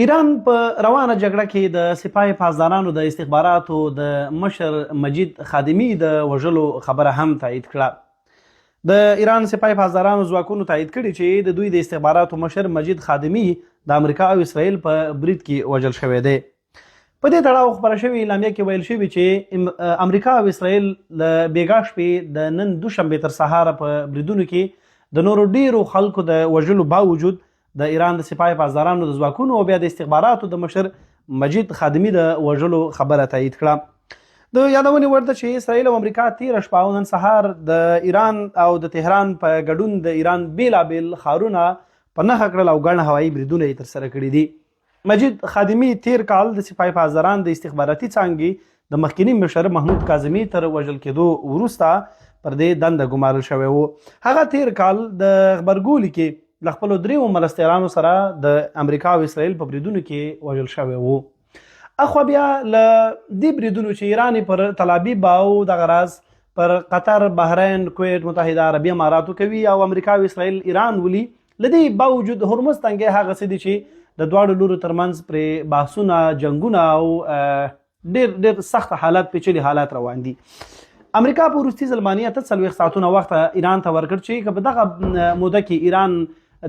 ایران په روانه جګړه کې د سپاه پاسدارانو د استخباراتو د مشر مجید خادمي د وژلو خبره هم تایید کړه. د ایران سپاه پاسدارانو ځواکونو تایید کړې چې د دوی د استخباراتو مشر مجید خادمي د امریکا او اسرائیل په برید کې وژل شوی دی. په دې تړاو خپره شوې اعلامیه کې ویل شوي چې امریکا او اسرائیل له بیګا شپې د نن دوشنبې تر سهاره په بریدونو کې د نورو ډیرو خلکو د وژلو باوجود د ایران د سپاه پاسدارانو د ځواکونو او بیا د استخباراتو د مشر مجید خادمي د وژلو خبره تایید کړه. د یادونې وړ ده چې اسرائیل او امریکا تیره شپه او نن سهار د ایران او د تهران په ګډون د ایران بیلابیل ښارونه په نښه کړل او ګڼ هوایي بریدونه یې ترسره کړي دي. مجید خادمي تیر کال د سپاه پاسداران د استخباراتي څانګې د مخکیني مشر محمود کاظمي تر وژل کېدو وروسته پر دې دنده ګمارل شوی و. هغه تیر کال د غبرګولي کې له خپلو دریو مرستیالانو سره د امریکا او اسرائیل په بریدونو کې وژل شوی و. اخوا بیا له دې بریدونو چې ایران یې پر تلابیب او دغه راز پر قطر، بحرین، کویټ، متحده عربي اماراتو کوي او امریکا او اسرائیل ایران ولي، له دې باوجود هرمز تنګی هغه څه دي چې د دواړو لورو ترمنځ پرې بحثونه، جنګونه او ډېر ډېر سخت حالت، پیچلي حالات روان دي. امریکا په وروستي ځل باندې 48 ساعتونه وخت ایران ته ورکړ چې که په دغه موده کې ایران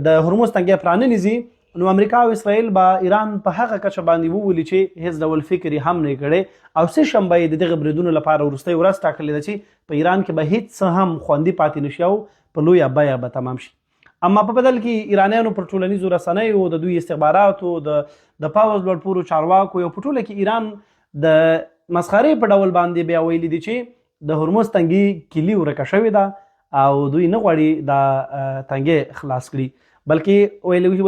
د هرمز تنګی پرانه نو امریکا او اسرائیل به ایران په هغه کچه باندې وولي چې هیڅ ډول فکر یې هم نه کړي او سه شنبه یې د دغه بریدونو لپاره وروستۍ ورځ ټاکلې ده چې په ایران کې به هیڅ څه هم خوندي پاتې نشي او په لویه بیه به تمام شي. اما په بدل کې ایرانیانو پر ټولنیزو رسنیو، د دوی استخباراتو، د د پوځ لوړپوړو چارواکو او په ټوله کې ایران د مسخرې په ډول باندې بیا ویلي دي چې د هرمز تنګي کلي ورکه شوې ده او دوی نه غواړي دا تنګی خلاص کړي، بلکې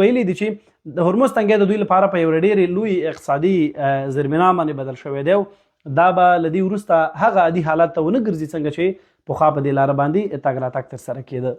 ویلي دي چې د هرمز تنګی د دوی لپاره په یو ډېرې لوی اقتصادي زیربنا باندې بدل شوی دی او دا به له دې وروسته هغه عادي حالت ته ونه ګرځي څنګه چې پخوا په دې لاره باندې تګ راتګ ترسره کېده.